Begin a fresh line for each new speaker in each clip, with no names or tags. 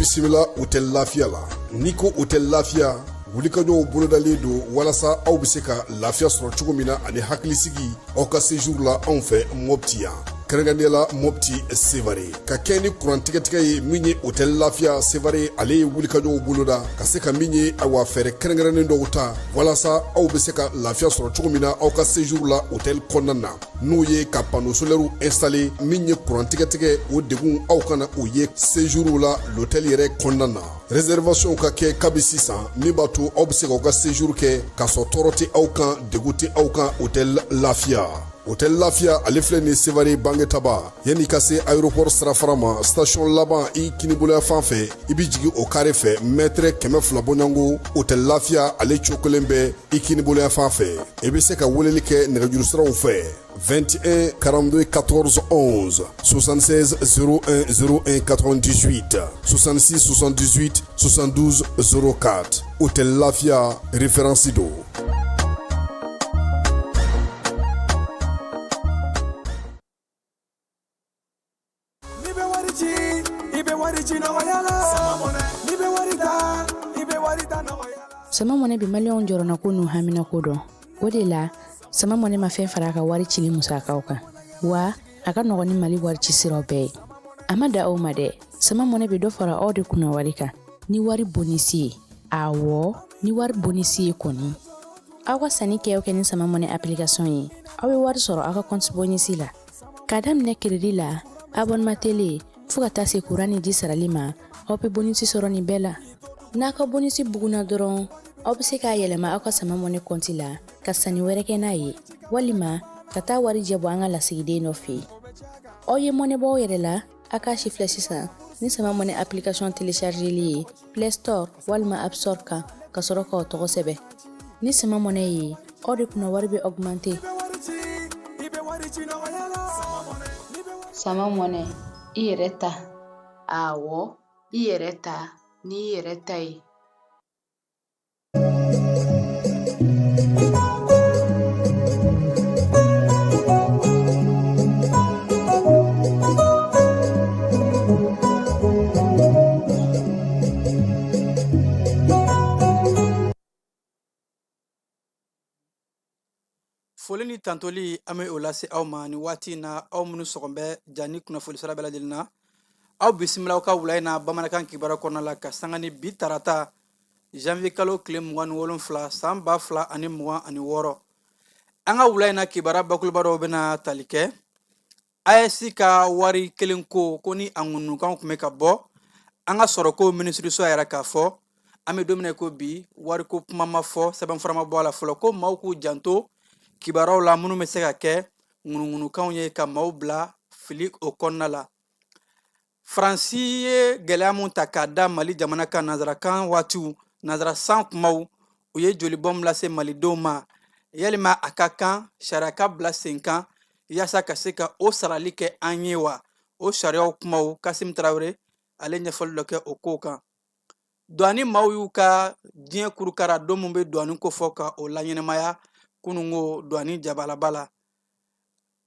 Bisimila Hôtel Lafiya la. N'i ko Hôtel Lafiya, wulikajɔw bolodalen don walasa aw bɛ se ka lafiya sɔrɔ cogo min na ani hakilisigi aw ka séjour la anw fɛ Mopti yan. Kɛrɛnkɛrɛnnenya la Mopti Sevare. Ka kɛ ni kuran tigɛtigɛ ye min ye Hôtel Lafiya Sevare, ale ye wulikajɔw boloda ka se ka min ye awa fɛɛrɛ kɛrɛnkɛrɛnnen dɔw ta walasa aw bɛ se ka lafiya sɔrɔ cogo min na aw ka séjour la hôtel kɔnɔna na. N'o ye ka panneau solaire installer min ye kuran tigɛtigɛ o degun aw kana o ye séjour la l'hôtel yɛrɛ kɔnɔna na. Réservation ka kɛ kabi sisan min b'a to aw bɛ se k'aw ka séjour kɛ k'a sɔrɔ tɔɔrɔ tɛ aw kan, degun tɛ aw kan Hôtel Lafiya. Hôtel Lafiya ale filɛ nin Sevare Bangetaba, yanni ka se aéroport sirafara ma, station laban i kiniboloya fan fɛ, i bɛ jigin o carré fɛ mètre 200 bɔɲɔgɔnko. Hôtel Lafiya ale cokolen bɛ i kiniboloya fan fɛ. I bɛ se ka weleli kɛ nɛgɛjuru siraw fɛ 21 42 14 11, 76 01 01 98, 66 78 72 04. Hôtel Lafiya référence don.
N'i bɛ wari ci, i bɛ wari ci nɔgɔya la. N'i bɛ wari ta, i bɛ wari ta nɔgɔya la.
Sama Mɔnɛ bɛ maliyɛnw jɔrɔnako n'u haminako dɔn. O de la, Sama Mɔnɛ ma fɛn fara a ka wari cili musakaw kan, wa a ka nɔgɔn ni Mali wari ci siraw bɛɛ ye. A ma da aw ma dɛ, Sama Mɔnɛ bɛ dɔ fara aw de kunna wari kan ni wari bonisi ye. Awɔ, ni wari bonisi ye kɔni. Aw ka sanni kɛ o kɛ ni Sama Mɔnɛ application ye, aw bɛ wari sɔrɔ aw ka compte bonisi la. K'a daminɛ crédit la, abonnement télé, fo ka taa se kuran ni ji sarali ma, aw bɛ bonisi sɔrɔ nin bɛɛ la. N'a ka bonisi bugunna dɔrɔn, aw bɛ se k'a yɛlɛma aw ka Sama Mɔnɛ kɔnti la ka sanni wɛrɛ kɛ n'a ye, walima ka taa warijɛ bɔ an ka lasigiden dɔ fɛ yen. Aw ye mɔnɛ bɔ aw yɛrɛ la, a k'a si filɛ sisan ni Sama Mɔnɛ application téléchargeli ye Play Store walima App Store kan, ka sɔrɔ k'aw tɔgɔ sɛbɛn. Ni Sama Mɔnɛ ye, aw de kunna wari bɛ augmenter.
Sama Mɔnɛ, i yɛrɛ ta. Awɔ, i yɛrɛ ta n'i yɛrɛ ta ye.
Foli ni tantoli, an bɛ o lase aw ma ni waati in na. Aw minnu sɔgɔn bɛ Jani kunnafoni sira bɛɛ lajɛlen na, aw bisimila aw ka wula in na bamanankan kibaruya kɔnɔna la, ka sanga ni bi tarata janvier kalo tile 27 san 2026. An ka wula in na kibaruya bakuruba dɔw bɛna tali kɛ AES ka wari kelen ko, ko ni a ŋunukan tun bɛ ka bɔ an ka sɔrɔko minisiriso yɛrɛ k'a fɔ an bɛ don min na ko bi, wariko kuma ma fɔ, sɛbɛnfura ma bɔ a la fɔlɔ, ko maaw k'u janto kibaruyaw la minnu bɛ se ka kɛ ŋunuŋunukanw ye ka maaw bila fili o kɔnɔna la. Faransi ye gɛlɛya mun ta k'a da Mali jamana kan nanzarakan waatiw, nanzara san kumaw, u ye jolibɔn lase malidenw ma. Yalima a ka kan sariya ka bila sen kan yaasa ka se ka o sarali kɛ an ye wa? O sariyaw kumaw, Kasim Tarawele ale ɲɛfɔli dɔ kɛ o kow kan. Duwani maaw y'u ka diɲɛ kurukara don min bɛ duwani kofɔ ka o laɲɛnamaya kunungo duwani jabalaba la.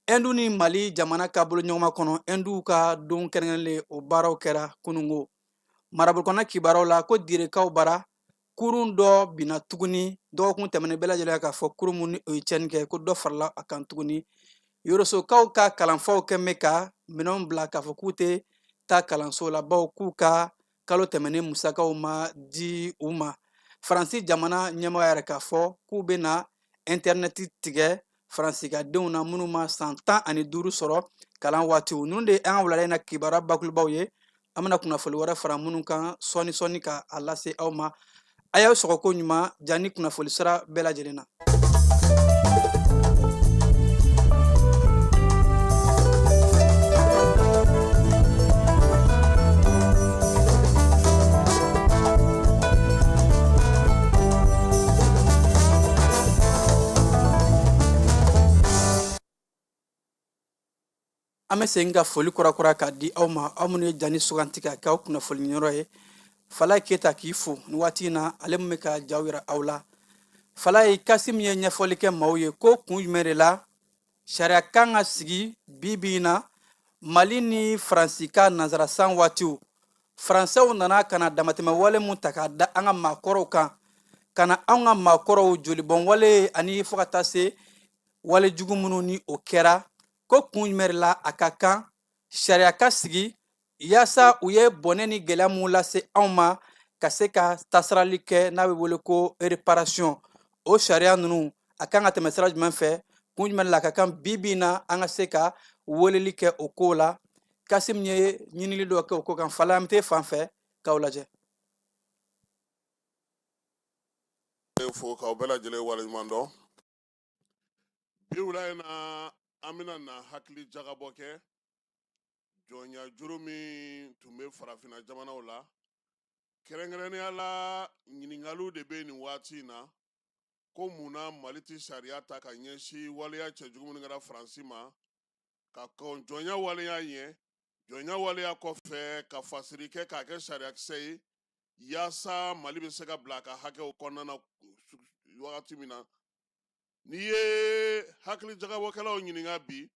Ɛndu ni Mali jamana ka boloɲɔgɔnma kɔnɔ, Ɛnduw ka don kɛrɛnkɛrɛnlen o baaraw kɛra kunungo. Marabolo kɔnɔna kibaruyaw la, ko Direkaw bara kurun dɔ binna tuguni dɔgɔkun tɛmɛnen. Bɛɛ lajɛlen k'a fɔ kurun mun ni o ye tiɲɛni kɛ, ko dɔ farala a kan tuguni. Yorosokaw ka kalanfaw kɛn bɛ ka minɛnw bila k'a fɔ k'u tɛ taa kalanso la, bawo k'u ka kalo tɛmɛnen musakaw ma di u ma. Faransi jamana ɲɛmɔgɔ yɛrɛ k'a fɔ k'u bɛna intɛrɛnɛti tigɛ Faransi ka denw na minnu ma san 15 sɔrɔ kalan waatiw. Ninnu de ye an ka wulada in na kibaruya bakurubaw ye. An bɛna kunnafoli wɛrɛ fara minnu kan sɔɔni sɔɔni ka a lase aw ma. A y'aw sɔgɔ ko ɲuman Jani kunnafoli sira bɛɛ lajɛlen na. An bɛ segin ka foli kura k'a di aw ma, aw minnu ye Jani suganti ka kɛ aw kunnafoni yɔrɔ ye. Falaye Keyita k'i fo ni waati in na, ale min bɛ ka jaw yira aw la. Falaye Kasim ye ɲɛfɔli kɛ maaw ye ko kun jumɛn de la sariya kan ka sigi bi bi in na Mali ni Faransi ka nansara san waatiw. Faransɛw nana ka na damatɛmɛ wale mun ta k'a da an ka maakɔrɔw kan, ka na anw ka maakɔrɔw jolibɔn wale ani fo ka taa se wale jugu minnu ni o kɛra, ko kun jumɛn de la a ka kan sariya ka sigi yaasa u ye bɔnɛ ni gɛlɛya mun lase anw ma, ka se ka tasarali kɛ n'a bɛ wele ko réparation. O sariya ninnu a kan ka tɛmɛ sira jumɛn fɛ? Kun jumɛn de la a ka kan bi bi in na an ka se ka weleli kɛ o ko la? Kasim ye ɲinili dɔ kɛ o ko kan. Fala, an bɛ t'e fan fɛ k'aw lajɛ.
Fo k'aw bɛɛ lajɛlen waleɲuman dɔn. Bi wula in na, an bɛna na hakili jagabɔ kɛ jɔnya juru min tun bɛ farafinna jamanaw la. Kɛrɛnkɛrɛnnenya la, ɲininkaliw de bɛ nin waati in na ko mun na Mali tɛ sariya ta ka ɲɛsin waleya cɛjugu minnu kɛra Faransi ma, ka kɔn jɔnya waleya ɲɛ, jɔnya waleya kɔfɛ, ka fasiri kɛ k'a kɛ sariyakisɛ ye, yaasa Mali bɛ se ka bila a ka hakɛw kɔnɔna na wagati min na. N'i ye hakili jagabɔkɛlaw ɲininka bi,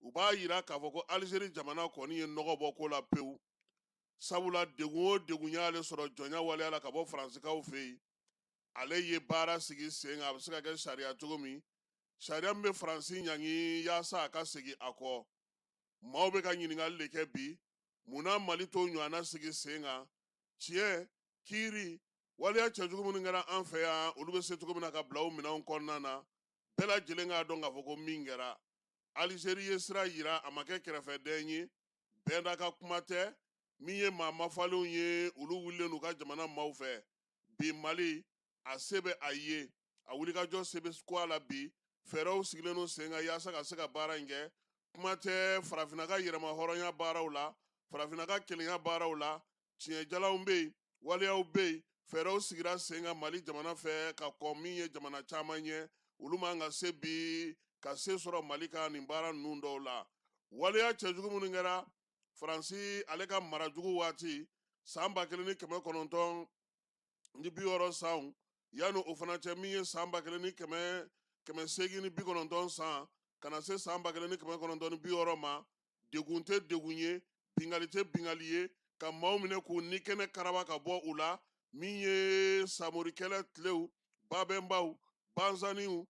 u b'a yira k'a fɔ ko Alizeri jamana kɔni ye nɔgɔ bɔ ko la pewu, sabula degun o degun y'ale sɔrɔ jɔnya waleya la ka bɔ Faransikaw fɛ yen, ale ye baara sigi sen kan, a bɛ se ka kɛ sariya cogo min, sariya min bɛ Faransi ɲangi yaasa a ka segin a kɔ. Maaw bɛ ka ɲininkali de kɛ bi, mun na Mali t'o ɲɔgɔnna sigi sen kan? Tiɲɛ kiiri waleya cɛjugu minnu kɛra an fɛ yan, olu bɛ se cogo min na ka bila o minɛnw kɔnɔna na. Bɛɛ lajɛlen k'a dɔn k'a fɔ ko min kɛra, Alizeri ye sira yira, a ma kɛ kɛrɛfɛdɛn ye, bɛɛ n'a ka kuma tɛ. Min ye maa mafalenw ye, olu wulilen n'u ka jamana maaw fɛ bi. Mali a se bɛ a ye, a wulikajɔ se bɛ ko a la bi, fɛɛrɛw sigilen don sen kan yaasa ka se ka baara in kɛ. Kuma tɛ farafinna ka yɛrɛma hɔrɔnya baaraw la, farafinna ka kelenya baaraw la, tiɲɛjalanw bɛ yen, waleyaw bɛ yen, fɛɛrɛw sigira sen kan Mali jamana fɛ ka kɔn min ye jamana caman ɲɛ. Olu man ka se bi ka se sɔrɔ Mali ka nin baara ninnu dɔw la. Waleya cɛjugu minnu kɛra Faransi ale ka marajugu waati, san 1960 sanw, yanni o fana cɛ, min ye san 1890 san ka na se san 1960 ma, degun tɛ degun ye, bingali tɛ bingali ye, ka maaw minɛ k'u ni kɛnɛ karaba ka bɔ u la. Min ye Samori kɛlɛ tilew, Babɛnbaw, Banzaniw,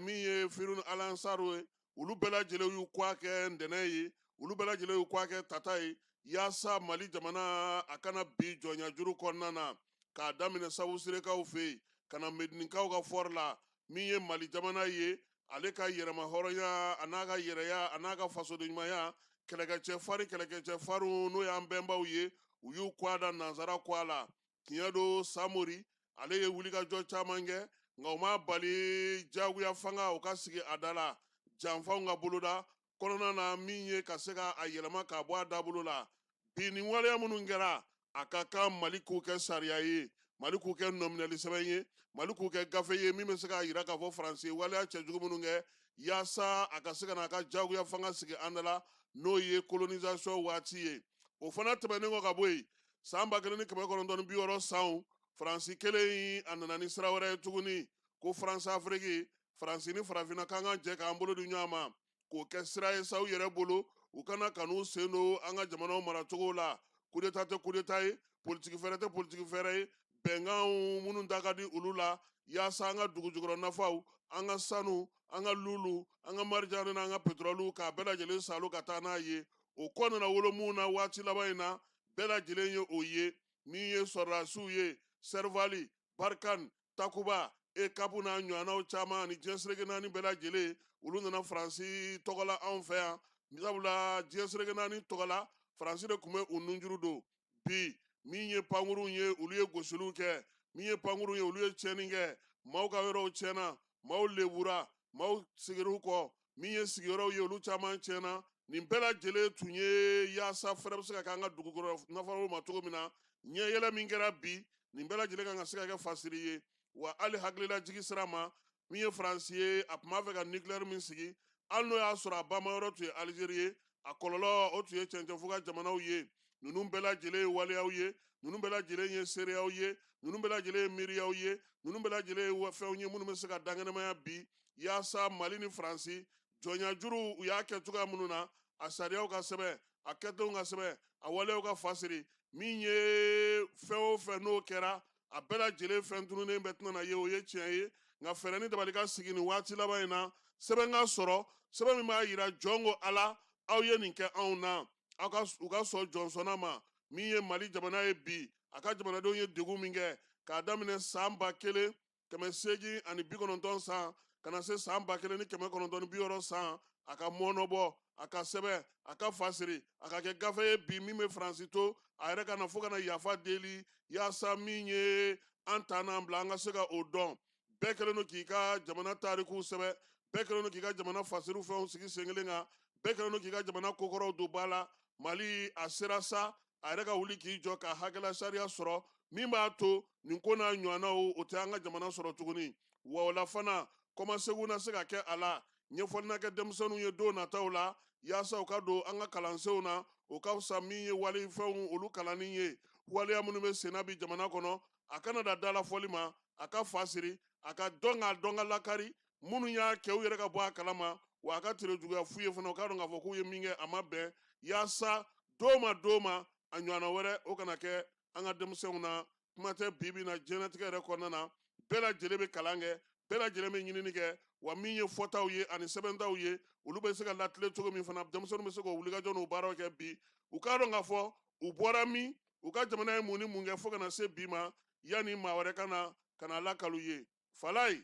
min ye Firun Alansaru ye, olu bɛɛ lajɛlen y'u kɔ kɛ ntɛnɛn ye, olu bɛɛ lajɛlen y'u kɔ kɛ tata ye, yaasa Mali jamana a kana bi jɔnyajuru kɔnɔna na. K'a daminɛ Sawusirekaw fɛ yen ka na Medinikaw ka fɔri la, min ye Mali jamana ye, ale ka yɛrɛma hɔrɔnya a n'a ka yɛrɛya a n'a ka fasodenɲumanya, kɛlɛkɛcɛ farin, kɛlɛkɛcɛ farinw, n'o y'an bɛnbaw ye, u y'u kɔ da nansara kɔ la. Tiɲɛ don, Samori ale ye wulikajɔ caman kɛ, nka o m'a bali jagoya fanga o ka sigi a da la, janfanw ka boloda kɔnɔna na, min ye ka se ka a yɛlɛma k'a bɔ a dabolo la. Bi, nin waleya minnu kɛra, a ka kan Mali k'u kɛ sariya ye, Mali k'u kɛ nɔminɛli sɛbɛn ye, Mali k'u kɛ gafe ye min bɛ se k'a yira k'a fɔ Faransi ye waleya cɛjugu minnu kɛ, yaasa a ka se ka n'a ka jagoya fanga sigi an da la, n'o ye colonisation waati ye. O fana tɛmɛnen kɔ ka bɔ yen, san 1960 sanw, Faransi kelen in a nana ni sira wɛrɛ ye tuguni ko France Afrique, Faransi ni farafinna k'an ka jɛ k'an bolo di ɲɔgɔn ma k'o kɛ sira ye sa u yɛrɛ bolo, u kana kan'u sen don an ka jamanaw maracogo la. Coup d'état tɛ coup d'état ye, politiki fɛɛrɛ tɛ politiki fɛɛrɛ ye, bɛnkanw minnu da ka di olu la, yaasa an ka dugu jukɔrɔ nafaw, an ka sanu, an ka lulu, an ka marijani n'an ka petrɔliw, k'a bɛɛ lajɛlen salo ka taa n'a ye. O kɔ nana wolo mun na waati laban in na, bɛɛ lajɛlen ye o ye, min ye sɔrɔdasiw ye, Serval, Barkhane, Takuba, EUCAP n'a ɲɔgɔnnaw caman ani diɲɛ seleke naani bɛɛ lajɛlen, olu nana Faransi tɔgɔ la anw fɛ yan, sabula diɲɛ seleke naani tɔgɔ la, Faransi de tun bɛ u nunjuru don. Bi, min ye pankurunw ye, olu ye gosiliw kɛ, min ye pankurunw ye, olu ye tiɲɛni kɛ, maaw ka yɔrɔw tiɲɛna, maaw lebura, maaw sigir'u kɔ, min ye sigiyɔrɔw ye, olu caman tiɲɛna. Nin bɛɛ lajɛlen tun ye yaasa fɛrɛ bɛ se ka kɛ an ka dugukɔrɔ nafaw ma cogo min na. Ɲɛ yɛlɛ min kɛra bi, nin bɛɛ lajɛlen kan ka se ka kɛ fasiri ye. Wa hali hakililajigi sira ma, min ye Faransi ye, a tun b'a fɛ ka nucléaire min sigi, hali n'o y'a sɔrɔ a bamayɔrɔ tun ye Alizeri ye, a kɔlɔlɔ o tun ye cɛncɛnfuga jamanaw ye. Ninnu bɛɛ lajɛlen ye waleyaw ye, ninnu bɛɛ lajɛlen ye seereyaw ye, ninnu bɛɛ lajɛlen ye miiriyaw ye, ninnu bɛɛ lajɛlen ye fɛnw ye minnu bɛ se ka dankɛnɛmaya bi, yaasa Mali ni Faransi jɔnyajuru u y'a kɛ cogoya minnu na, a sariyaw ka sɛbɛn, a kɛtenw ka sɛbɛn, a waleyaw ka fasiri.
Min ye fɛn o fɛn n'o kɛra, a bɛɛ lajɛlen fɛn tununnen bɛɛ tɛna na ye, o ye tiɲɛ ye. Nka fɛɛrɛ ni dabali ka sigi nin waati laban in na, sɛbɛn ka sɔrɔ, sɛbɛn min b'a yira jɔn ko Ala, aw ye nin kɛ anw na, aw ka u ka sɔn jɔnsɔnna ma. Min ye Mali jamana ye bi, a ka jamanadenw ye degun min kɛ k'a daminɛ san 1890 san ka na se san 1960 san, a ka mɔnɔbɔ, a ka sɛbɛn, a ka fasiri, a ka kɛ gafe ye bi min bɛ Faransi to a yɛrɛ ka na fo ka na yafa deli, yaasa min ye an ta n'an bila, an ka se ka o dɔn. Bɛɛ kɛlen don k'i ka jamana tarikuw sɛbɛn, bɛɛ kɛlen don k'i ka jamana fasiriw fɛnw sigi sen kelen kan, bɛɛ kɛlen don k'i ka jamana kokɔrɔw don ba la. Mali a sera sa a yɛrɛ ka wuli k'i jɔ ka hakɛla sariya sɔrɔ min b'a to nin ko n'a ɲɔgɔnnaw o tɛ an ka jamana sɔrɔ tuguni. Wa o la fana, kɔmasegin na se ka kɛ a la, ɲɛfɔli na kɛ denmisɛnninw ye don nataw la, yaasa u ka don an ka kalansenw na. O ka fisa min ye walifɛnw olu kalanni ye. Waleya minnu bɛ senna bi jamana kɔnɔ, a kana da dalafɔli ma, a ka fasiri, a ka dɔn k'a dɔn ka lakari minnu y'a kɛ, u yɛrɛ ka bɔ a kalama, wa a ka tere juguya f'u ye fana, u k'a dɔn k'a fɔ k'u ye min kɛ a ma bɛn, yaasa don ma don ma a ɲɔgɔnna wɛrɛ o kana kɛ an ka denmisɛnw na. Kuma tɛ bi bi na, diɲɛlatigɛ yɛrɛ kɔnɔna na, bɛɛ lajɛlen bɛ kalan kɛ, bɛɛ lajɛlen bɛ ɲinini kɛ, wa min ye fɔtaw ye ani sɛbɛntaw ye, olu bɛ se ka latilen cogo min fana, denmisɛnninw bɛ se k'o wulikajɔ n'o baaraw kɛ bi, u k'a dɔn k'a fɔ u bɔra min, u ka jamana ye mun ni mun kɛ fo ka na se bi ma, yanni maa wɛrɛ ka na ka na lakalu ye. Falayi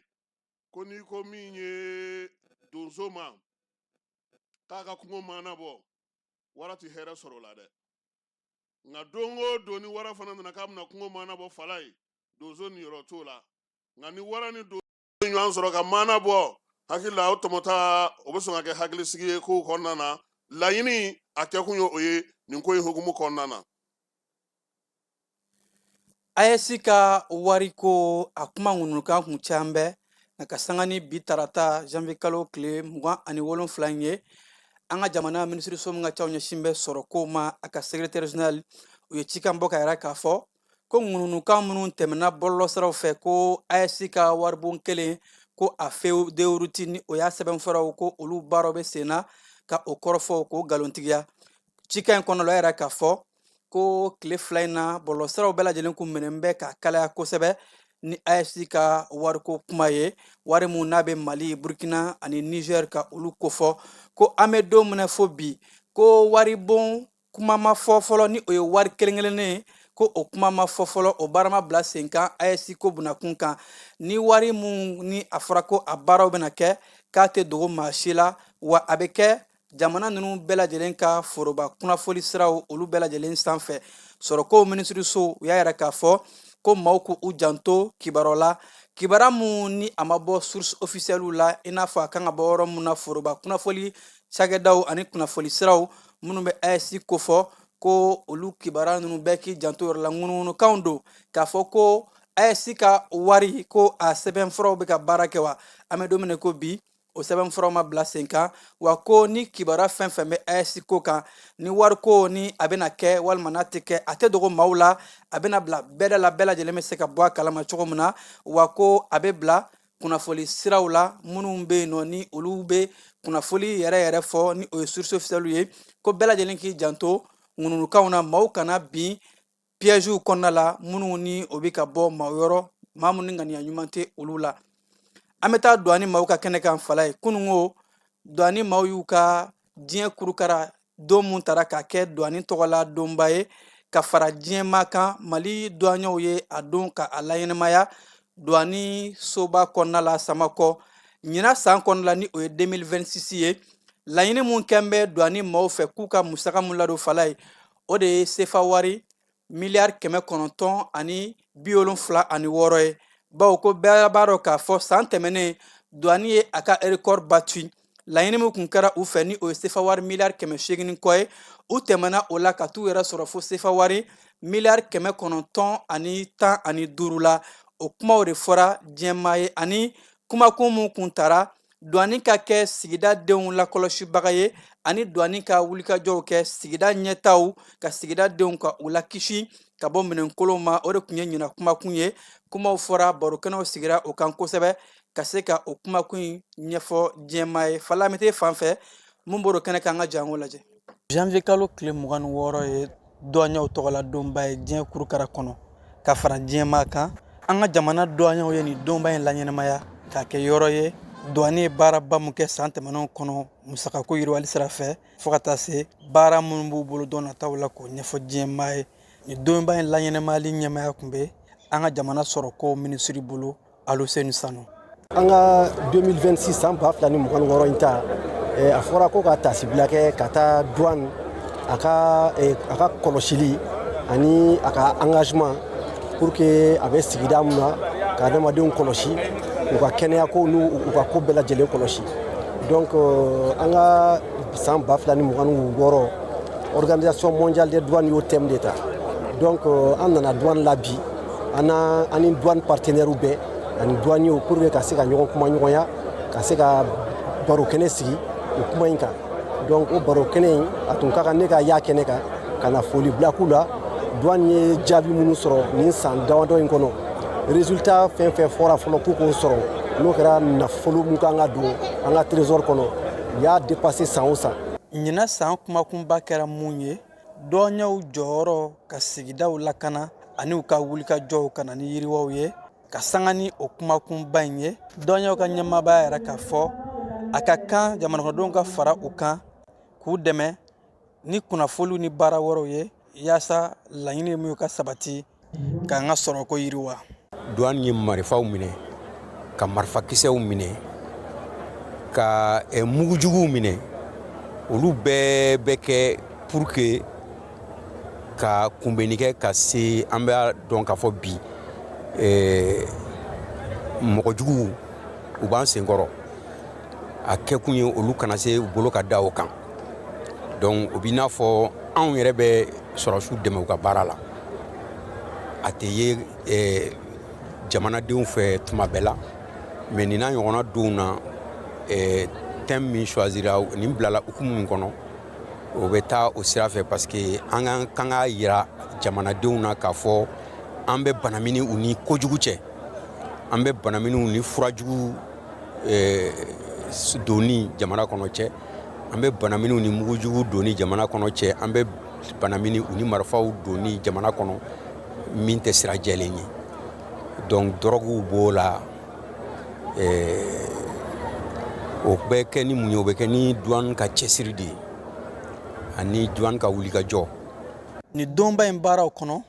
ko n'i ko min ye donso ma k'a ka kungo maana bɔ, wara tɛ hɛrɛ sɔrɔ o la dɛ. Nka don o don ni wara fana nana k'a bɛna kungo maana bɔ, Falayi, donso niyɔrɔ t'o la. Nka ni wara ni donso ɲɔgɔn sɔrɔ ka maana bɔ, hakili la o tɔmɔta o bɛ sɔn ka kɛ hakilisigi ye kow kɔnɔna na. Laɲini a kɛkun ye o ye nin ko in hukumu kɔnɔna na.
AES ka wariko a kuma ŋunukan kun caman bɛ nka ka sanga ni bi tarata janvier kalo tile 27 in ye, an ka jamana minisiriso min ka caw ɲɛsin bɛ sɔrɔko ma, a ka secrétaire général, u ye cikan bɔ ka yira k'a fɔ ko ŋununukan minnu tɛmɛna bɔlɔlɔsiraw fɛ ko AES ka waribon kelen ko a feuille de route ni o y'a sɛbɛnfuraw ko olu baaraw bɛ sen na, ka o kɔrɔfɔw k'o nkalontigiya. Cikan in kɔnɔ la, yɛrɛ k'a fɔ ko tile 2 in na, bɔlɔlɔsiraw bɛɛ lajɛlen kun minɛn bɛ ka kalaya kosɛbɛ ni AES ka wariko kuma ye, wari mun n'a bɛ Mali, Burkina ani Niger ka olu kofɔ, ko an bɛ don min na fo bi, ko waribon kuma ma fɔ fɔlɔ, ni o ye wari kelen kelennen ye, ko o kuma ma fɔ fɔlɔ, o baara ma bila sen kan AES ko bunakun kan. Ni wari mun ni a fɔra ko a baaraw bɛna kɛ, k'a tɛ dogo maa si la, wa a bɛ kɛ jamana ninnu bɛɛ lajɛlen ka foroba kunnafoli siraw olu bɛɛ lajɛlen sanfɛ. Sɔrɔko minisiriso u y'a yira k'a fɔ ko maaw k'u janto kibaruya la, kibaruya mun ni a ma bɔ source officielle la, i n'a fɔ a kan ka bɔ yɔrɔ mun na, foroba kunnafoli cakɛdaw ani kunnafoli siraw minnu bɛ AES kofɔ, ko olu kibaruya ninnu bɛɛ k'i janto yɔrɔ la. Ŋunuŋunukanw don k'a fɔ ko AES ka wari ko a sɛbɛnfuraw bɛ ka baara kɛ, wa an bɛ don min na ko bi, o sɛbɛnfuraw ma bila sen kan, wa ko ni kibaruya fɛn fɛn bɛ AES ko kan, ni wariko ni a bɛna kɛ walima n'a tɛ kɛ, a tɛ dogo maaw la, a bɛna bila bɛɛ da la, bɛɛ lajɛlen bɛ se ka bɔ a kalama cogo min na, wa ko a bɛ bila kunnafoli siraw la minnu bɛ yen nɔ ni olu bɛ kunnafoli yɛrɛ yɛrɛ fɔ, ni o ye source officielle ye, ko bɛɛ lajɛlen k'i janto ŋununukanw na, maaw kana bin piègew kɔnɔna la minnu ni o bɛ ka bɔ maa yɔrɔ, maa minnu ŋaniya ɲuman tɛ olu la. An bɛ taa douane maaw ka kɛnɛ kan. Fala ye kununko douane maaw y'u ka diɲɛ kurukara don mun tara k'a kɛ douane tɔgɔla donba ye ka fara diɲɛ maa kan, Mali douaniers ye a don ka a laɲɛnamaya douane soba kɔnɔna la Samakɔ. Ɲinan san kɔnɔna la, ni o ye 2026 ye, laɲini mun kɛn bɛ douane maaw fɛ k'u ka musaka mun ladon, Fala ye, o de ye sefa wari miliyari 976 ye, bawo ko bɛɛ b'a dɔn k'a fɔ san tɛmɛnen douane ye a ka record battu. Laɲini min kun kɛra u fɛ, ni o ye sefa wari miliyari 800 ni kɔ ye, u tɛmɛna o la ka t'u yɛrɛ sɔrɔ fo sefa wari miliyari 915 la. O kumaw de fɔra diɲɛmaa ye, ani kumakun mun kun tara douane ka kɛ sigida denw lakɔlɔsibaga ye, ani douane ka wulikajɔw kɛ sigida ɲɛtaw ka sigida denw ka u lakisi ka bɔ minɛnkolonw ma, o de tun ye ɲinan kumakun ye. Kumaw fɔra, barokɛnɛw sigira o kan kosɛbɛ ka se ka o kumakun in ɲɛfɔ diɲɛmaa ye. Fala, an bɛ t'e fan fɛ, mun b'o kɛnɛ kan, an ka jango lajɛ. Janvier kalo tile 26 ye. Duwaɲɛw tɔgɔla donba ye diɲɛ kurukara kɔnɔ ka fara diɲɛmaa kan. An ka jamana duwaɲɛw ye nin donba in laɲɛnamaya k'a kɛ yɔrɔ ye duwani ye baaraba mun kɛ san tɛmɛnenw kɔnɔ musakako yiriwali sira fɛ, fo ka taa se baara minnu b'u bolo don nataw la k'o ɲɛfɔ diɲɛmaa ye. Nin donba in laɲɛnamayali ɲɛmaaya tun bɛ an ka jamana sɔrɔko minisiri bolo, Aluseni Sanu.
An ka 2026, san 2026 in ta, a fɔra ko ka tasibila kɛ ka taa douane a ka kɔlɔsili ani a ka engagement pour que a bɛ sigida mun na ka adamadenw kɔlɔsi, u ka kɛnɛya ko n'u u ka ko bɛɛ lajɛlen kɔlɔsi. Donc an ka san 2026, Organisation mondiale des douanes y'o thème de ta. Donc an nana douane la bi, an ani douane partenaires bɛɛ ani douaniers, pour que ka se ka ɲɔgɔn kuma ɲɔgɔnya, ka se ka baro kɛnɛ sigi o kuma in kan. Donc o baro kɛnɛ in, a tun ka kan ne ka y'a kɛnɛ kan ka na foli bila k'u la. Douane ye jaabi minnu sɔrɔ nin san damadɔ in kɔnɔ, résultat fɛn fɛn fɔra fɔlɔ k'u k'o sɔrɔ, n'o kɛra nafolo mun kan ka don an ka trésor kɔnɔ, u y'a dépassé san o san.
Ɲinan san kumakunba kɛra mun ye? Dɔnyaw jɔyɔrɔ ka sigidaw lakana ani u ka wulikajɔw ka na ni yiriwaw ye. Ka sanga ni o kumakunba in ye, dɔnyaw ka ɲɛmaaba yɛrɛ k'a fɔ a ka kan jamanakɔnɔdenw ka fara u kan k'u dɛmɛ ni kunnafoniw ni baara wɛrɛw ye, yaasa laɲini ye mun ye ka sabati, k'an ka sɔrɔko yiriwa.
Douane ye marifaw minɛ, ka marifakisɛw minɛ, ka mugujuguw minɛ. Olu bɛɛ bɛ kɛ pour que ka kunbɛnni kɛ ka se. An b'a dɔn k'a fɔ bi mɔgɔjuguw, u b'an senkɔrɔ. A kɛkun ye olu kana se u bolo ka da o kan. Donc o b'i n'a fɔ anw yɛrɛ bɛ sɔrɔsiw dɛmɛ u ka baara la. A tɛ ye jamanadenw fɛ tuma bɛɛ la, mais nin n'a ɲɔgɔnna donw na, thème min choisira, nin bilala hukumu min kɔnɔ, o bɛ taa o sira fɛ, parce que an ka kan k'a yira jamanadenw na k'a fɔ an bɛ banamini u ni kojugu cɛ, an bɛ banamini u ni furajugu donni jamana kɔnɔ cɛ, an bɛ banaminiw ni mugujugu donni jamana kɔnɔ cɛ, an bɛ banamini u ni marifaw donni jamana kɔnɔ min tɛ sira jɛlen ye. Donc dɔrɔguw b'o la. O bɛ kɛ ni mun ye? O bɛ kɛ ni douane ka cɛsiri de ye ani douane ka wulikajɔ.
Nin donba in baaraw kɔnɔ,